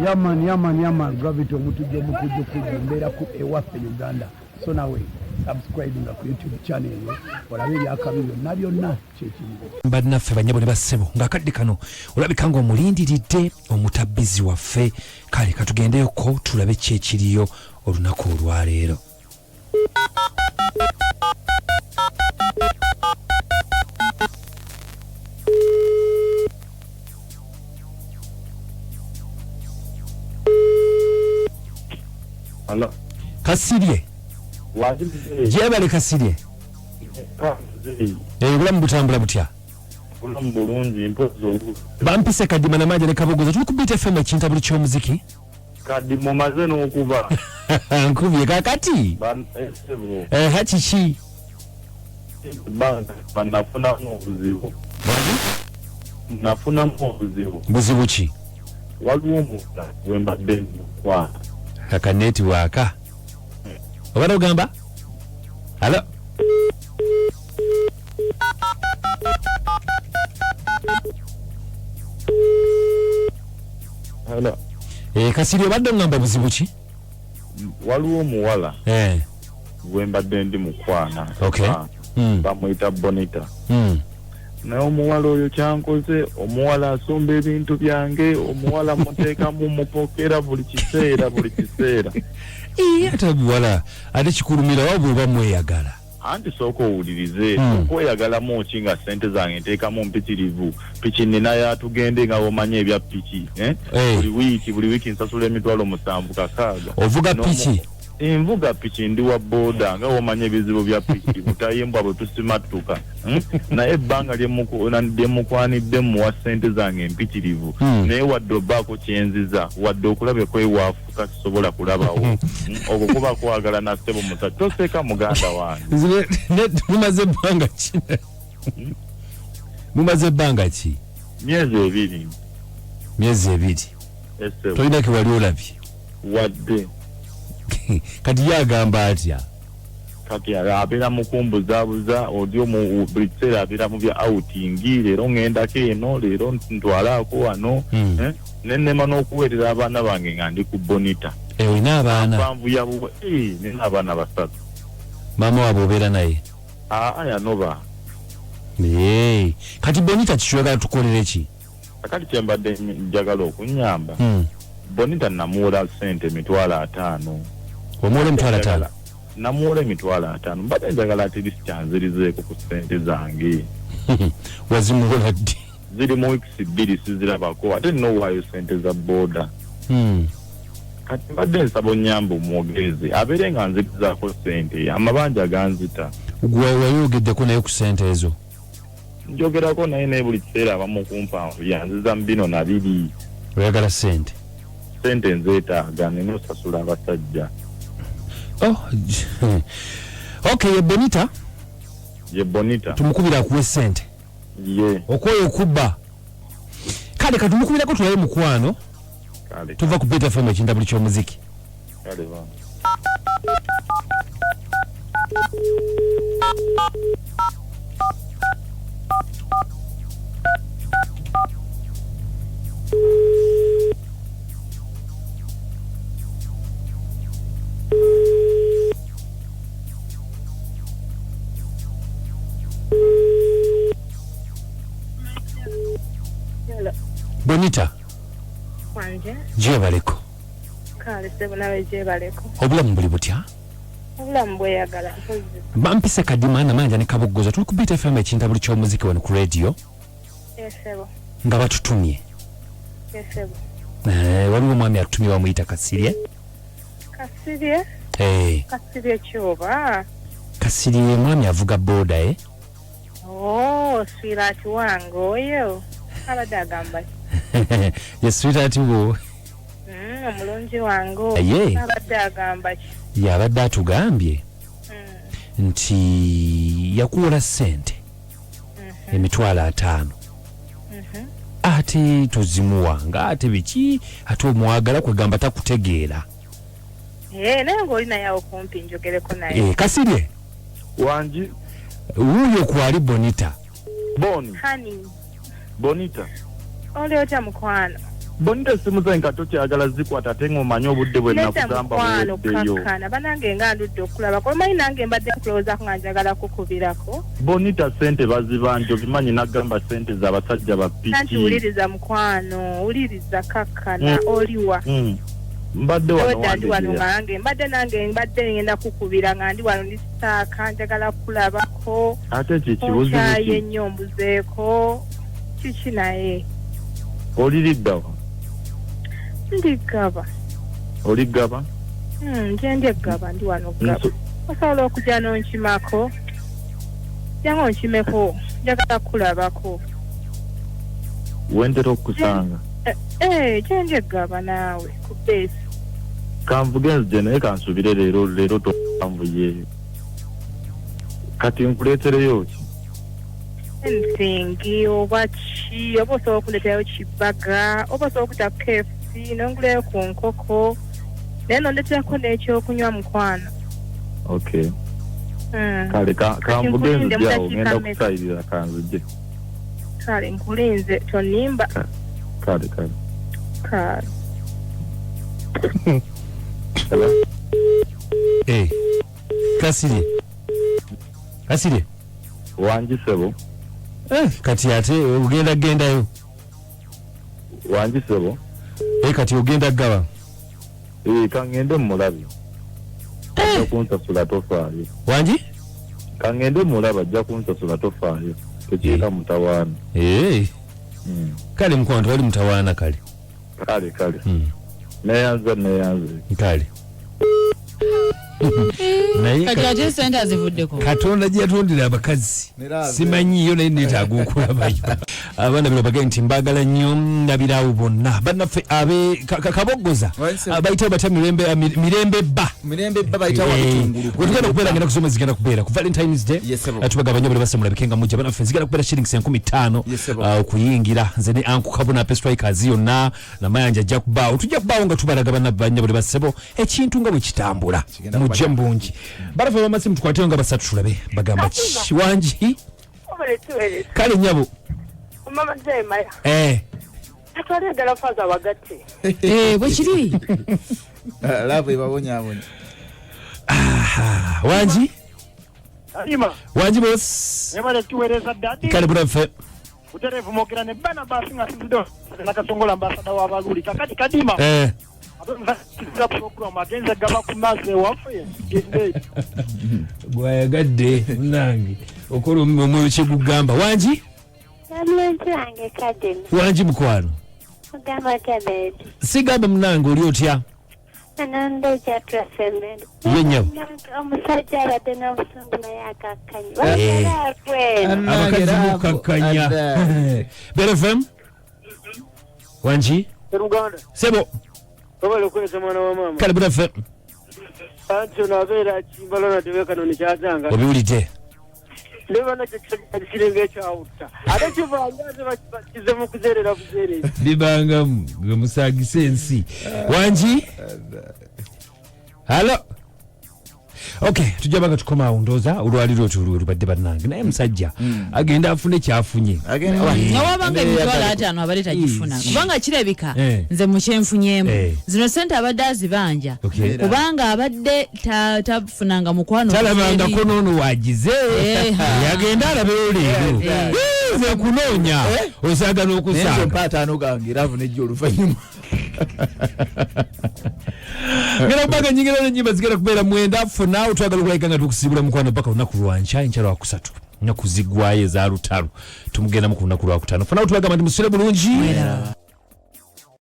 Yaman yaman yaman Gravity Omutujju omutujju kujju mbeera ku ewaffe Uganda so nawe subscribinga ku YouTube channel eyo olabe ebyakabi byonna byonna kyekiriwo. Bannaffe bannyabo ne bassebo ng'akadde kano olabika ng'omulindiridde omutabbizi waffe kale katugendeyoko tulabe ki ekiriyo olunaku olwaleero. Hello. Kasirye. Gyebale Kasirye. Eh, obulamu butambula butya? Obulamu bulungi mpozi olu. Bampise Kadima Namanja ne Kabogoza tuli ku Beat FM ekintabuli ky'omuziki. Kadi mumaze n'okuba. Nkubye kakati. Eh, ha kiki? Banka nafunamu obuzibu. Nafunamu obuzibu. Buzibu ki? Waliwo omuwala gwe mbadde mukwano. Kaka netiwaaka. Obadde ogamba? Halo? Hello. Eh, Kasiri obadde ongamba buzibu ki? Waliwo omuwala eh. gwe mbadde ndi mukwana. Okay. Bamuyita Bonita. Naye omuwala oyo kyankoze, omuwala asomba ebintu byange, omuwala muteekamu mupokera buli kiseera buli kiseera. Ate omuwala ate kikulumira wa bw'oba mweyagala? Anti sooka owulirize, okweyagalamu ki nga ssente zange nteekamu mpitirivu, piki nnina ya tugende nga bw'omanyi ebya piki, eh? Buli wiiki, buli wiiki nsasula 7,000 kakaaga. Ovuga piki? Nvuga piki, ndi wa boda nga bw'omanyi ebizibu bya piki, butayimbwa bwe tusimattuka. Naye ebbanga lye mukwanidde mmuwa ssente zange empitirivu, naye wadde obaako kye nziza, wadde okulaba ekwewaafuka sisobola kulabawo. Okwo kuba kwagala na ssebo musajja. Toseka muganda wange. Mumaze ebbanga ki? Mumaze ebbanga ki? Myezi ebiri. Myezi ebiri. Tolina ke wali olabye? Wadde. Kati ye agamba atya? Kati abeera mu kumbuzaabuza, oli omu buli kiseera abeera mu bya outing, leero ŋŋendako eno, leero ntwalaako wano, ne nnema n'okuweerera abaana bange nga ndi ku Bonita. Olina abaana? Mpanvu ya buwe, nina abaana basatu. Maama waabwe obeera naye? Aa, yanoba. Kati Bonita kiki oyagala tukukolere ki? Kakati kye mbadde njagala okunnyamba, Bonita namuwola ssente 50,000. Omuwola 50,000? Namuwola 50,000. Mbadde njagala at least anzirizeeko ku ssente zange. Wazimuwola ddi? Ziri mu weeks 2 sizirabako, ate nina owaayo ssente za boda. Kati mbadde nsaba onnyambe omwogereze abeere nga nzirizaako ssente, amabanja ganzita. Gwe wayogeddeko naye ku ssente ezo? Njogerako naye, naye buli kiseera aba mu kumpanvu yanziza mu bino na biri. Oyagala ssente? Ssente nzeetaaga, nina osasula abasajja. Oh, okay, ye Bonita? Ye Bonita. Tumukubira akuwe ssente. Ye. Okwoyo okubba. Kale katumukubirako tulabe mukwano. Kale. Tuva ku Beat FM ekintabuli ky'omuziki. Kale ba. Bonita. Wanje. Gyebaleko. Kale ssebo nawe gyebaleko. Obulamu buli butya? Obulamu bweyagala mpozi. Bampise Kadima Namanja ne Kaboggoza tuli ku Beat FM ekintabuli ky'omuziki wano ku radio. Ssebo. Nga batutumye. Ssebo. Waliwo omwami atutumye bamuyita Kasirye. Kasirye? Kasirye kyoba? Kasirye mwami avuga boda eh? Oh, sweetheart wange oyo. Abadde agamba ki? Ye sweetheart wo. Omulungi wange oyo. Abadde agamba ki? Yabadde atugambye nti yakuwola ssente 50,000. Ate tozimuwanga, ate biki, ate omwagala kwegamba takutegeera. Naye ng'oli naye awo kumpi njogereko naye. Kasirye. Wangi. Wuuyo kwali Bonita. Boni. Honey. Bonita. Oli otya mukwano? Bonita, essimu zange kati okyagala zikwata, ate ng'omanyi obudde bwe Nedda nakugamba mukwano, buweddeyo. Kakkana banange, nga ndudde okulabako. Omanyi nange mbadde nkulowoozaako nga njagala kukubirako. Bonita, sente bazibanja, obimanyi. Nagamba sente z'abasajja ba Anti piki. wuliriza mukwano, wuliriza, kakkana. Oliwa? Mbadde wano. Obwedda ndi wano. Wandegeya. Nga nange mbadde, nange mbadde ngenda kukubira nga ndi wano, ndi sitaaka, njagala kulabako. Ate ki kibuzibu? Onkyaye Ki nnyo, mbuzeeko kiki naye. Oliriddawa? Ndigaba. Oligaba? Nje ndi eggaba, ndi wano gaba. Osobola okujja n'onkimako? Jangu onkimeko, njagala kulabako. Wentera okukusanga? Eh, gye ndi eggaba naawe ku beesi. Kanvuge nzije, naye kansubire leero, leero tokanvuye. Kati nkuleetereyo ki? Anything, oba ki, oba osobola okundeterayo kibaga, oba osobola okuta KFC nongulayo ku nkoko, naye nondeterako n'ekyokunywa mukwano. Okay. Kale Kati kanvuge nkulinde nzije awo. mu Ngenda dakiika mmeka? kusayirira, kanzije. Kale nkulinze, tonimba. Kale kale. Kale. Hello? Eh, Kasirye, Kasirye. Wangi sebo. Eh, kati ate ogenda gendayo? Wangi sebo. Eh, kati ogenda gaba? Eh, kangende mulabe, ajja kunsasula, tofaayo. Wangi? Kangende mulaba, ajja kunsasula, tofaayo, tekiika mutawaana. Eh, kale mukwano, tewali mutawaana, kale. Kale kale. Neyanze, neyanze. Kale naye Kati ate sente azivuddeko. Katonda gye yatondera abakazi simanyiyo, naye neetaaga okulabayo abaana bino. Bagende nti mbagala nnyo, ndabiraawo bonna bannaffe abe Kaboggoza. Wansi. Bayitawo batya? Mirembe, mirembe bba. Mirembe bba bayitawo bitungulu. Wetugenda okubeera, ngenda kusoma, zigenda kubeera ku Valentines Day. Yes, sir. Tubagamba nnyo buli basse mulabike nga mujja bannaffe. Zigenda kubeera shillings 5000 Yes, sir. okuyingira. Nze ne anku Kabona pe strikers yonna namayanja ajja kubaawo, tujja kubaawo nga tubalaga bannabanya buli bassebo ekintu nga bwe kitambula. Kigenda Mujje kuba- mu bungi balafe bamasimu, tukwateyo nga basatu tulabe bagamba ki. Wangi? Kale nyabo. Mama Zemaya. Eh. Atwale ddala faaza wagati. Eh, bwe kiri. Laavu ebabonyabonya. Ah, wangi? Ima. Wangi boss. Mwebale tuweereza ddadi. Kale bulaffe. Butereevu mwogera ne Barnabas nga sinzidde Nakasongola, ambasada w'Abaluuli. Kakati Kadima. Eh. Ate program agenze gaba ku mazzi ewaffe. Gende. Gwayagadde munange okola omwoyo kyegugamba. Wangi? Namulonzi wange Kadima. Wangi mukwano. Ogamba otya beedi? Sigamba munange, oli otya? Anondeja twasemere. Ye nnyabo. Omusajja abadde n'obusungu naye akakkanye. Eh. Wabalaabwe. Abakazi mukakkanya. Bell FM, wangi? Uganda. Sebo. Webale okuweereza mwana wa maama. Kale bulaffe. Anti ono abeera Kimbalo natebeka kyazanga. Obiwulidde. Ne bana kirenga ekyawutta. Ate kivanga ate bakize mu kuzeerera buzeerezi. Bibangamu gwe musagise ensi. Wangi? Halo. Ok, tujja banga tukomaawo, ndowooza olwaliro otyo lwe lubadde bannange, naye musajja agenda afune kyafunye. Nga wabanga 50,000 abadde tagifuna, kubanga kirabika Eh. nze mukyenfunyeemu Eh. zino sente abadde azibanja, kubanga abadde tafunanga mukwano. Talabangako noono wagize. Eh, ha. Yagenda alabeyo leero. Eh. Eh, nze kunoonya osaaga Naye nze n'okusaaga. mpa 5 gange, laavu nejja oluvannyuma. Ngenda kubanga nyingira nenyimba zigenda kubeera 9. Funa twagala okulabika nga tukusiibula mukwano paka lunaku lwankya, enkya lwakusatu, nnaku ziggwayo eza lutalo, tumugendamu ku lunaku lwakutaano. Funa tubagamba nti musule bulungi. Mweraba.